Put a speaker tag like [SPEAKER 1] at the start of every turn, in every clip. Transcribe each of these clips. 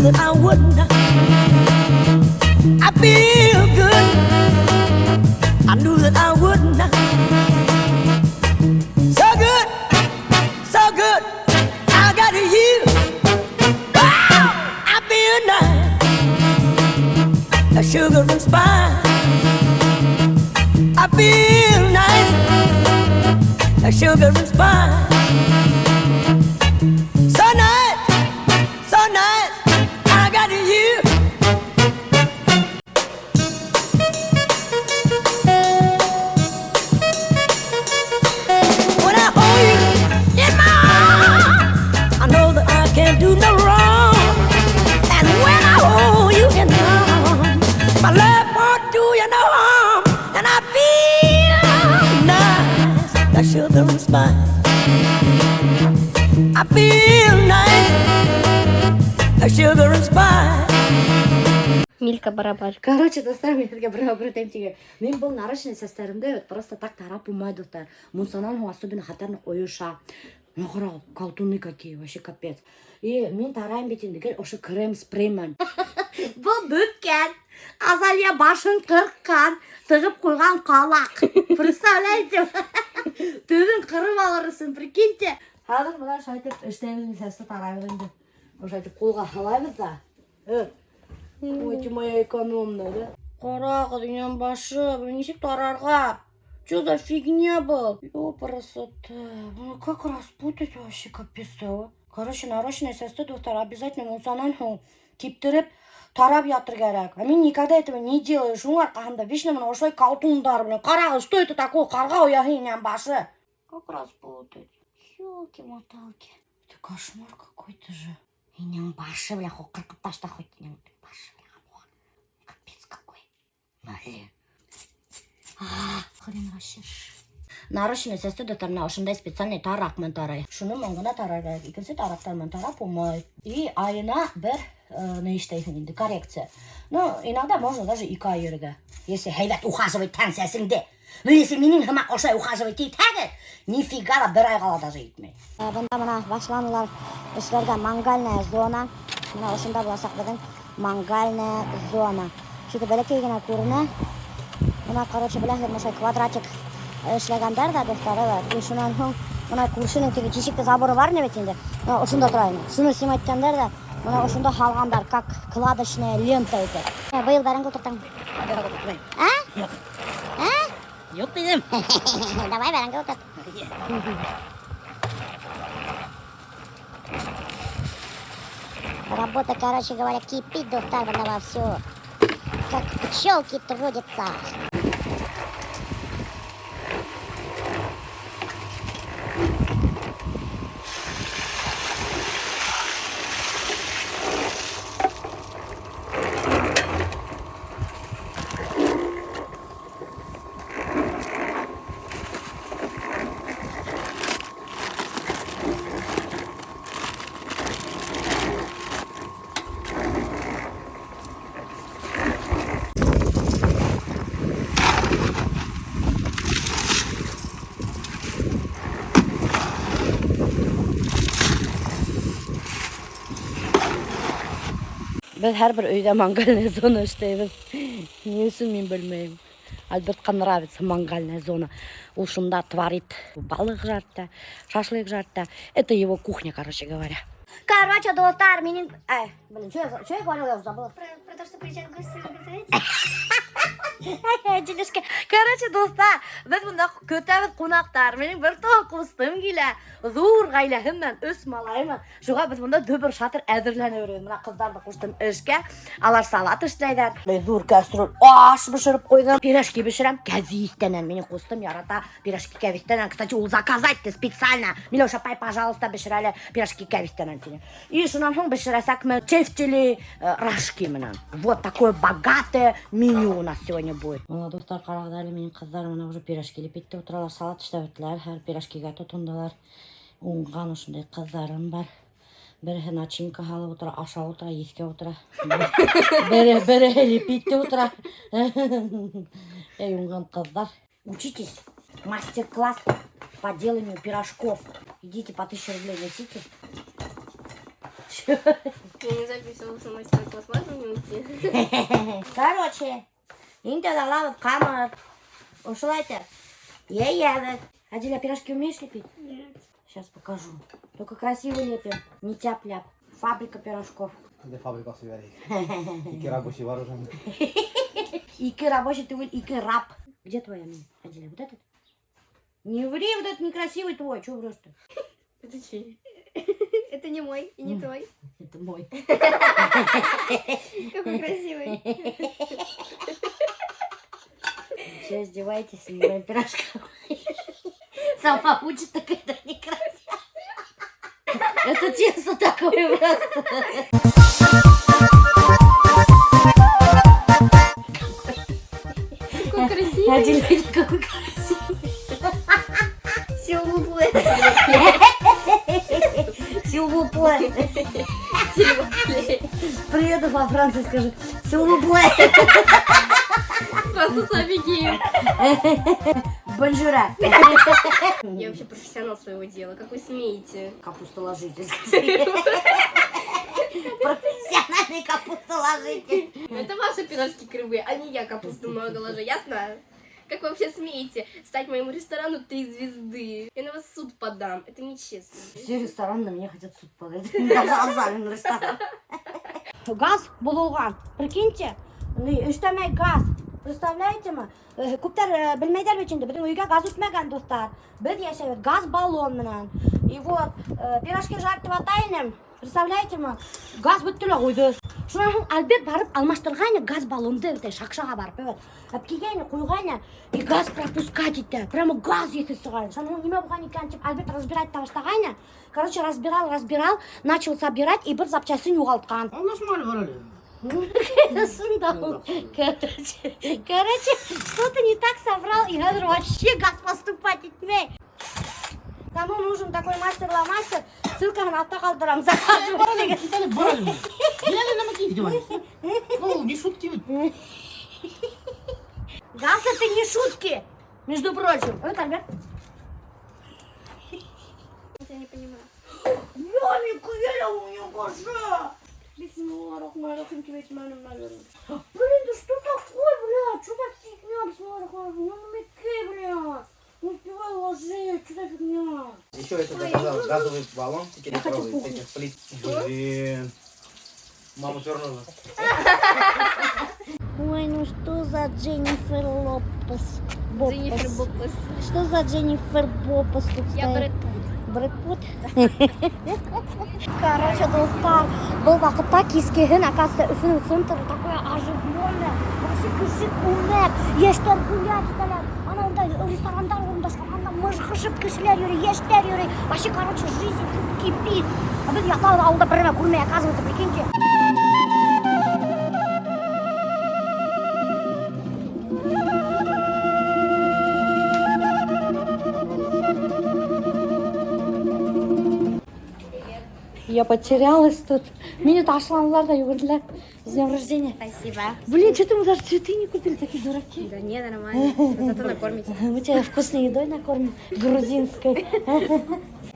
[SPEAKER 1] That I would not. I feel good. I knew that I would not. So good, so good. I got you. Wow, I feel nice. A sugar and spice. I feel nice. A sugar and spice. So nice, so nice. I got you. When I hold you in my arms, I know that I can't do no wrong. And when I hold you in my arms, my love won't do you no harm. And I feel nice, like sugar and spice. I feel nice, like sugar and spice.
[SPEAKER 2] Милька барабар.
[SPEAKER 3] Короче, дуҫтар, мин һеҙгә бер әйтәм тигән. Мин был нарощенный сәстәремде просто так тарап булмай, дуҫтар. Мунсанан һуң особенно хәтәр ныҡ ойоша. Ну, ҡара, колтуны какие, вообще капец. И мин тарайым бит инде, гел ошо крем спрей менән. Был бөткән. Азалия башын ҡырҡҡан, тығып ҡуйған ҡалаҡ. Представляете? Төбөн ҡырып алыр өсөн, прикиньте. Хәҙер бына шулайтып эшләйбеҙ, сәсте тарайбыҙ инде. Ошолайтып ҡулға һалайбыҙ ҙа. Ой, ты моя экономная, да? Ҡарағыҙ, инәм башы, был нисек тарарға? Что за фигня был? Ёпрасота. Ну как распутать вообще, капец, а? Короче, нарощенный сәсте, дуҫтар, обязательно мунсанан һуң киптереп тарап ятыр кәрәк. А мин никогда этого не делаю. Шуның арҡаһында вечно бына ошолай колтундар, блин. Ҡарағыҙ, что это такое? Ҡарға ояһы инәм башы. Как распутать? Ёлки-моталки. Это кошмар какой-то же. Инәң башы, бля, ҡырҡып ташла хоть инәң башы, бля. Капец какой. Блин. А, хрен вообще. Нарощенный сәсте, дуҫтар, бына ошондай специальный тараҡ менән тарай. Шуны менән генә тарар кәрәк. Икенсе тараҡтар менән тарап булмай. И айына бер ни эшләйһең инде, коррекция. Ну, иногда можно даже ике ай йөрөргә. Если һәйбәт ухаживать итһәң сәсеңде. Ну, если минең һымаҡ ошолай ухаживать итһәгеҙ, нифига ла бер айға ла даже етмәй. Бында бына башланылар эшләргә мангальная зона. Бына ошонда буласаҡ беҙҙең мангальная зона. Шуты бәләкәй генә күренә. Бына, короче, беләһегеҙ, ошолай квадратик эшләгәндәр ҙә, дуҫтар, evet. И шунан һуң бына күршенең теге тишекте заборы бар ине бит инде. Бына ошонда тора ине. Шуны снимать иткәндәр ҙә, бына ошонда һалғандар, как кладочная лента итеп. Быйыл бәрәңге ултырттың. А?
[SPEAKER 4] Юҡ.
[SPEAKER 3] А?
[SPEAKER 4] Юҡ тинем.
[SPEAKER 3] Давай бәрәңге ултырт. Работа, короче говоря, кипит, дуҫтар, бында вовсю. Как пчелки трудятся. Беҙ һәр бер өйҙә мангальная зона эшләйбеҙ. Ни өсөн мин белмәйем. Альбертҡа нравится мангальная зона. Ул шунда творит балыҡ жарит, шашлык жарит. Это его кухня, короче говоря. Короче, дуҫтар, минең... Эй, блин, что я говорила, я уже забыла.
[SPEAKER 2] Про то, что приезжают гости готовить.
[SPEAKER 3] Делишка. Короче, дуҫтар, беҙ бында көтәбеҙ ҡунаҡтар. Минең бер туған ҡустым килә. Ҙур ғаиләһе менән, өс малайы менән. Шуға беҙ бында дөбөр шатыр әҙерләнеп йөрөбөҙ. Бына ҡыҙҙарҙы ҡуштым эшкә. Алар салат эшләйҙәр. Мин ҙур кастрюль аш бешереп ҡуйҙым. Пирожки бешерәм. Кәбеҫтәнән. Минең ҡустым ярата пирожки кәбеҫтәнән. Кстати, ул заказать итте специально. Миләүшә апай, пожалуйста, бешер әле пирожки кәбеҫтәнән тине. И шунан һуң бешерәсәкмен тефтели, рожки менән. Вот такое богатое меню у нас сегодня будет. Бына, дуҫтар, ҡарағыҙ әле, минең ҡыҙҙар бына уже пирожки лепить итеп ултыралар, салат эшләп бөттөләр, һәр пирожкиға тотондолар. Уңған ошондай ҡыҙҙарым бар. Береһе начинка һалып ултыра, ашап ултыра, еҫкәп ултыра. Береһе лепить итеп ултыра. Эй, уңған ҡыҙҙар. Учитесь. Мастер-класс по деланию пирожков. Идите по 1000 рублей несите.
[SPEAKER 2] Я не записывался мастер-класс, можно мне уйти?
[SPEAKER 3] Короче, инде алабыҙ ҡамыр. Ошолай итеп. Йәйәбеҙ. Адиля, пирожки умеешь лепить?
[SPEAKER 2] Нет.
[SPEAKER 3] Сейчас покажу. Только красиво лепим, не тяп-ляп. Фабрика пирожков.
[SPEAKER 4] Ниндәй фабрикаһы бар? Ике рабочий бар уже.
[SPEAKER 3] Ике рабочий түгел, ике раб. Где твоя мини? Адиля, вот этот? Не ври, вот этот некрасивый твой. Чего врешь ты?
[SPEAKER 2] Это чей? Это не мой и не твой.
[SPEAKER 3] Это мой.
[SPEAKER 2] Какой красивый.
[SPEAKER 3] Все издеваетесь над моим пирожком. Сама учит, так это некрасиво. Это тесто такое просто.
[SPEAKER 2] Какой красивый.
[SPEAKER 3] Адиля, какой красивый.
[SPEAKER 2] S'il vous plaît.
[SPEAKER 3] S'il vous plaît.
[SPEAKER 2] S'il vous plaît.
[SPEAKER 3] Приеду во Францию, скажу, s'il vous plaît.
[SPEAKER 2] Просто офигею.
[SPEAKER 3] Bonjour.
[SPEAKER 2] Я вообще профессионал своего дела. Как вы смеете?
[SPEAKER 3] Капустоложитель, скажи. Профессиональный капустоложитель.
[SPEAKER 2] Это ваши пирожки кривые, а не я капусту много ложу, ясно? Как вы вообще смеете стать моему ресторану 3 звезды? Я на вас в суд подам, это нечестно.
[SPEAKER 3] Все рестораны на меня хотят в суд подать. Даже Азалин ресторан. Газ боҙолған. Прикиньте, эшләмәй газ. Представляете мы? Күптәр белмәйҙәр бит инде. Беҙҙең өйгә газ үтмәгән, дуҫтар. Беҙ йәшәйбеҙ газ баллон менән. И вот, пирожки жарить итәйем. Представляете мы? Газ бөттө лә ҡуйҙы. Шунан һуң Альберт барып алмаштырғайны газ баллонды, бит Шаҡшаға барып, эйе. Алып килгәйне, ҡуйғайны, и газ пропускать итә. Прямо газ еҫе сыға. Шунан һуң нимә булған икән тип Альберт разбирать итә башлағайны. Короче, разбирал, разбирал, начал собирать и бер запчастын юғалтҡан.
[SPEAKER 4] Аңлашмалы бар әле.
[SPEAKER 3] Шунда. Короче, что-то не так собрал, и говорю, вообще газ поступать итмәй. Кому нужен такой мастер-ломастер, ссылкаһын аҫта ҡалдырам. Заказывайте.
[SPEAKER 4] Кит әле, бар әле. Кил әле нәмә килде. Ну, не шутки бит.
[SPEAKER 3] Газ это не шутки, между прочим. Вот, Альберт.
[SPEAKER 2] Я не понимаю.
[SPEAKER 3] Я у него же. Блин, да что такое, бля? Что за фигня? Бисмиллахиррахманиррахим. Бля. Не успеваю ложить. Что за фигня?
[SPEAKER 4] Еще это заказал газовый баллон
[SPEAKER 3] Я хочу
[SPEAKER 4] 5-литровый,
[SPEAKER 3] кухню.
[SPEAKER 4] этих плит. Блин. Мама пернула.
[SPEAKER 3] Ой, ну что за Дженнифер Лопес?
[SPEAKER 2] Дженнифер Бопес.
[SPEAKER 3] Что за Дженнифер Бопес тут
[SPEAKER 2] Я
[SPEAKER 3] стоит?
[SPEAKER 2] Брэд Питт.
[SPEAKER 3] Брэд Питт? Короче, дуҫтар, был ваҡытта кискеһен, оказывается, Өфөнөң центры такое оживленное. Вообще кеше күмәк, йәштәр гулять итәләр. Ана унда ресторандар урынлашҡан, анда мыжғышып кешеләр йөрөй, йәштәр йөрөй. Вообще, короче, жизнь тут кипит. А беҙ ятабыҙ ауылда бер нәмә күрмәй, оказывается, прикиньте. Я потерялась тут. Мине ташланылар ҙа йүгерҙеләр. С днем рождения.
[SPEAKER 2] Спасибо.
[SPEAKER 3] Блин, что-то мы даже цветы не купили, такие дураки.
[SPEAKER 2] Да не, нормально. Зато накормите.
[SPEAKER 3] Мы тебя вкусной едой накормим, грузинской.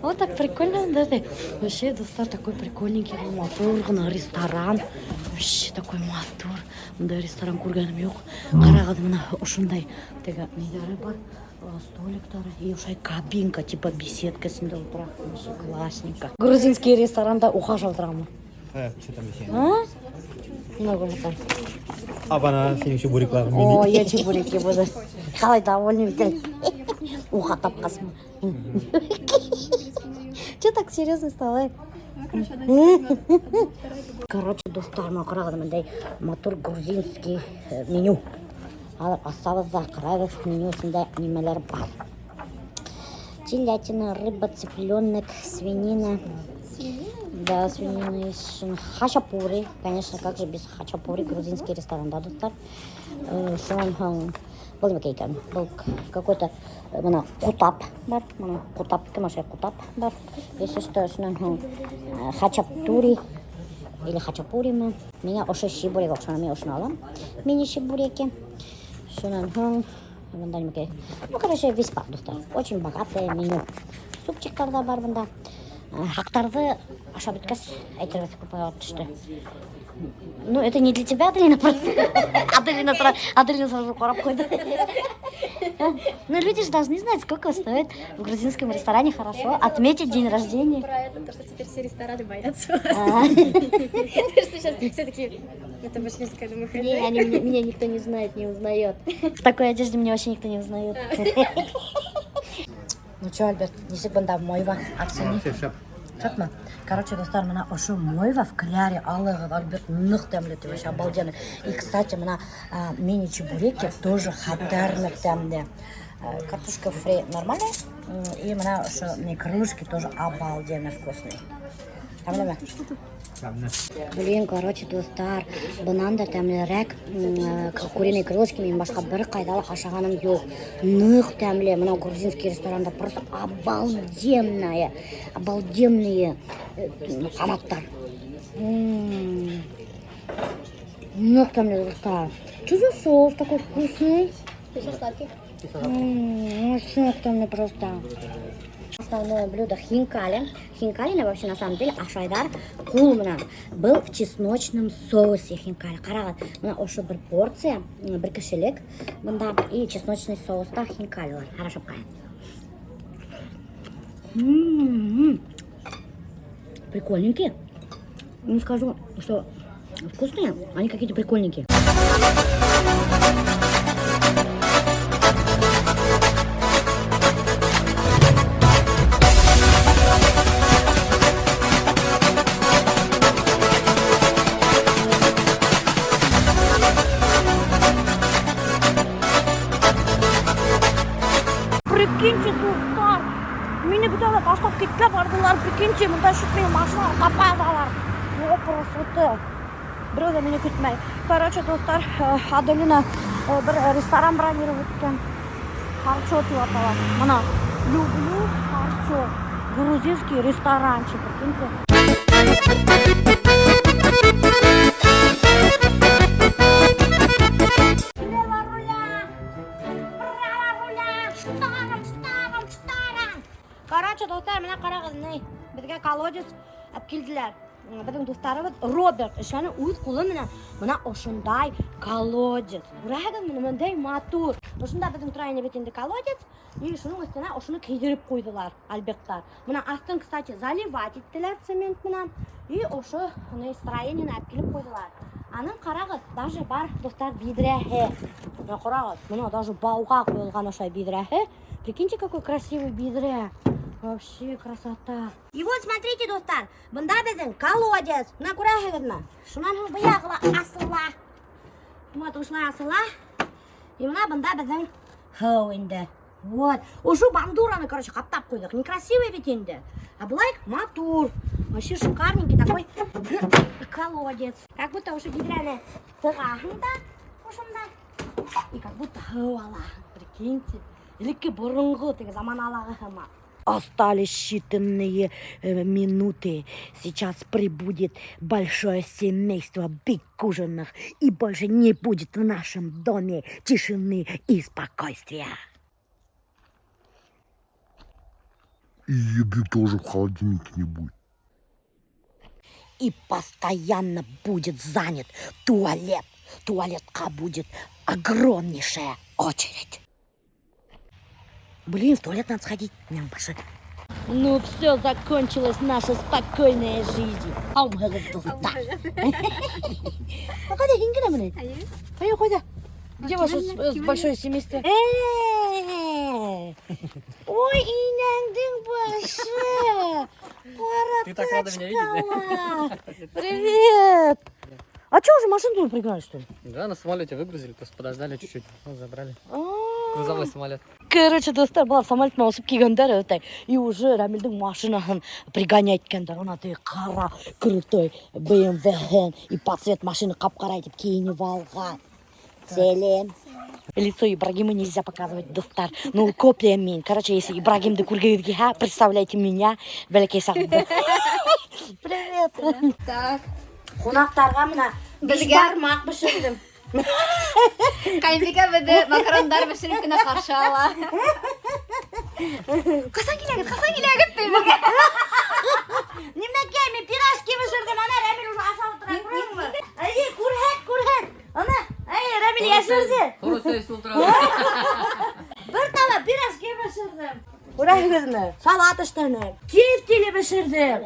[SPEAKER 3] Вот так прикольно, да, ты? Вообще, дуҫтар, такой прикольненький, был матур ғына ресторан. Вообще такой матур. Бындай ресторан күргәнем юҡ. Ҡарағыҙ, бына ошондай теге ниҙәре бар, столиктары и ошолай кабинка, типа беседка эсендә ултыра. Вообще классненько. Грузинский ресторанда уға ултырамын.
[SPEAKER 4] Что там еще?
[SPEAKER 3] А? Много там.
[SPEAKER 4] Абана, һинең чебурекларың.
[SPEAKER 3] О, я чебуреки буду. Ҡалай довольный бит. Уға тапҡас. Че так серьезно стало? Короче, дуҫтар, бына ҡарағыҙ, бындай матур грузинский меню. Алып асабыҙ ҙа ҡарайбыҙ, меню эсендә нимәләр бар. Телятина, рыба, цыпленок, свинина. Да, свинина есть. Хачапури. Конечно, как же без хачапури, грузинский ресторан, да, дуҫтар. Шунан һуң был нимә икән? Был какой-то бына ҡутап бар. Бына ҡутап, кем ашай ҡутап бар. Если что, шунан һуң хачапури или хачапури мы. Миңә ошо чебурек оҡшаны, мин ошоно алам. Мини чебуреки. Шунан һуң бында нимә? Ну, короче, весь бар, дуҫтар. Очень богатое меню. Супчиктар ҙа бар бында. Хаҡтарҙы ашап бөткәс әйтербеҙ, күпмегә барып төштө. Ну, это не для тебя, Аделина, просто. Аделина сразу ҡарап ҡуйҙы. Ну, люди же должны знать, сколько стоит в грузинском ресторане хорошо отметить день рождения.
[SPEAKER 2] Про это, то, что теперь все рестораны боятся вас.
[SPEAKER 3] А.
[SPEAKER 2] Что сейчас все такие, это башкирская
[SPEAKER 3] Не,
[SPEAKER 2] домохозяйка.
[SPEAKER 3] они меня никто не знает, не узнает. В такой одежде меня вообще никто не узнает. Ну что, Альберт, нисек бында мойва, оцени. Шәпме? Короче, дуҫтар, бына ошо мойва в кляре алығыҙ, Альберт ныҡ тәмле ти, вообще обалденно. И, кстати, бына мини-чебуреки тоже хәтәр ныҡ тәмле. Картошка фри нормальная. И бына ошо ни крылышки тоже обалденно вкусные. Тәмлеме? Блин, короче, дуҫтар, бынан да тәмлерәк куриный крылышки мин башҡа бер ҡайҙа ла ашағаным юҡ. Ныҡ тәмле. Бына грузинский ресторанда просто обалденная, обалденные ҡанаттар. Ныҡ тәмле, дуҫтар. Что за соус такой вкусный?
[SPEAKER 2] Сладкий.
[SPEAKER 3] Очень тәмле просто. Основное блюдо хинкали. Хинкали вообще на самом деле ашайҙар ҡул менән. Был в чесночном соусе хинкали. Ҡарағыҙ, бына ошо бер порция, бер кешелек. Бында и чесночный соуста хинкалилар. Хорошо ҡарай. М-м-м. Прикольненькие. Не скажу, что вкусные, они какие-то прикольненькие. Прикиньте, дуҫтар, мине бит әле ташлап китеп барҙылар, прикиньте, бында шут минең машинаны тапмайҙар. Ну, просто. Берәү ҙә мине көтмәй. Короче, дуҫтар, Аделина бер ресторан бронировать иткән. Харчо тип атала. Бына, люблю харчо. Грузинский ресторанчик, прикиньте. Лево руля! Право руля! Шторм, шторм, шторм! Короче, дуҫтар, бына ҡарағыҙ, ни, беҙгә колодец алып килделәр. Беҙҙең дуҫтарыбыҙ Роберт эшләне үҙ ҡулы менән бына ошондай колодец. Күрәһегеҙме, бындай матур. Ошонда беҙҙең тора ине бит инде колодец, и шуның өҫтөнә ошоно кейҙереп ҡуйҙылар Альберттар. Бына аҫтын, кстати, заливать иттеләр цемент менән, и ошо ни строениены алып килеп ҡуйҙылар. Аның ҡарағыҙ, даже бар, дуҫтар, биҙрәһе. Бына ҡарағыҙ, бына даже бауға ҡуйылған ошо биҙрәһе. Прикиньте, какой красивый биҙрә. Вообще красота. И вот смотрите, дуҫтар, бында беҙҙең колодец. Бына күрәһегеҙме? Шунан һуң быяғы ла асыла. Вот ошолай асыла. И бына бында беҙҙең һыу инде. Вот. Ошо бандураны, короче, ҡаплап ҡуйҙыҡ. Некрасивый бит инде. А былай матур. Вообще шикарненький такой колодец. Как будто ошо биҙрәне тығаһың да ошонда. И как будто һыу алаһың. Прикиньте. Элекке боронғо теге заманалағы һымаҡ. Остались считанные минуты. Сейчас прибудет большое семейство Бикужиных, и больше не будет в нашем доме тишины и спокойствия.
[SPEAKER 5] И еды тоже в холодильнике не будет.
[SPEAKER 3] И постоянно будет занят туалет. Туалетка будет огромнейшая очередь. Блин, в туалет надо сходить. Ням, пошли. Ну все, закончилась наша спокойная жизнь. Дуҫтар. А ҡайҙа һин генә менән? Ҡайҙа, ҡайҙа? Где ваше большое семейство? Ой, инәңдең башы.
[SPEAKER 6] Ты так рада меня видеть,
[SPEAKER 3] да? Привет. А что, уже машину тут пригнали, что ли?
[SPEAKER 6] Да, на самолете выгрузили, просто подождали чуть-чуть, ну, забрали.
[SPEAKER 3] А.
[SPEAKER 6] Грузовой самолет.
[SPEAKER 3] Короче, дуҫтар, былар самолет менән осоп килгәндәр өтәй. И уже Рамилдең машинаһын пригонять иткәндәр. Бына теге ҡара крутой BMW и под цвет машины ҡап-ҡара итеп кейенеп алған. Сәләм. Лицо Ибрагима нельзя показывать, дуҫтар. Ну, копия мин. Короче, если Ибрагимды күргегеҙ килһә, представляйте меня. Бәләкәй сағымда. Привет.
[SPEAKER 2] Так.
[SPEAKER 3] Ҡунаҡтарға бына
[SPEAKER 2] Беҙгә-
[SPEAKER 3] бишбармаҡ бешерҙем.
[SPEAKER 2] Ҡайынбикә беҙҙе макарондар бешереп кенә ҡаршы ала. Ҡасан киләгеҙ, ҡасан киләгеҙ тип беҙгә.
[SPEAKER 3] Инәкәй, мин пирожки бешерҙем. Ана Рәмил уже ашап ултыра, күрәһеңме? Әй, күрһәт, күрһәт. Ана, әй, Рәмил йәшерҙе. Бер таба пирожки бешерҙем. Күрәһегеҙме? Салат эшләнем. Тефтели бешерҙем.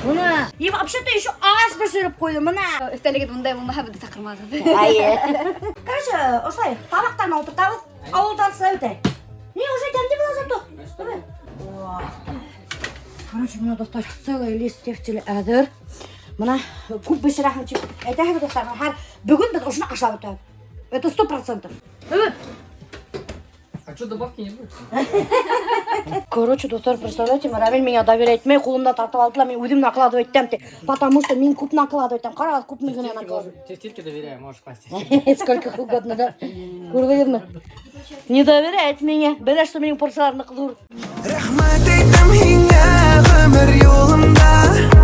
[SPEAKER 3] Бына. И вообще-то еще аш бешереп ҡуйҙым. Бына.
[SPEAKER 2] Өҫтәлегеҙ бындай булмаһа, беҙҙе саҡырмағыҙ.
[SPEAKER 3] Әйе. Короче, ошолай табаҡтарына ултыртабыҙ. Ауылдан үтә. Не, уже тәмле була зато. Давай. О. Короче, бына, дуҫтар, целый лист тефтели әҙер. Бына күп бешерәһең тип әйтәһегеҙ, дуҫтар, һәр бөгөн беҙ ошоно ашап бөтәбеҙ. Это 100%. Бөгөн.
[SPEAKER 6] А что, добавки не будет?
[SPEAKER 3] Короче, дуҫтар, представляете, Рамиль миңә доверять итмәй, ҡулымдан тартып алды ла, мин үҙем накладывать итәм ти. Потому что мин күп накладывать итәм. Ҡарағыҙ, күпме генә накладывать.
[SPEAKER 6] Тефтельки доверяю, можешь класть.
[SPEAKER 3] Сколько угодно, да? Күрҙегеҙме? Не доверяет миңә. Белә, что минең порцияларым ҙур.
[SPEAKER 7] Рәхмәт әйтәм һиңә ғүмер юлымда.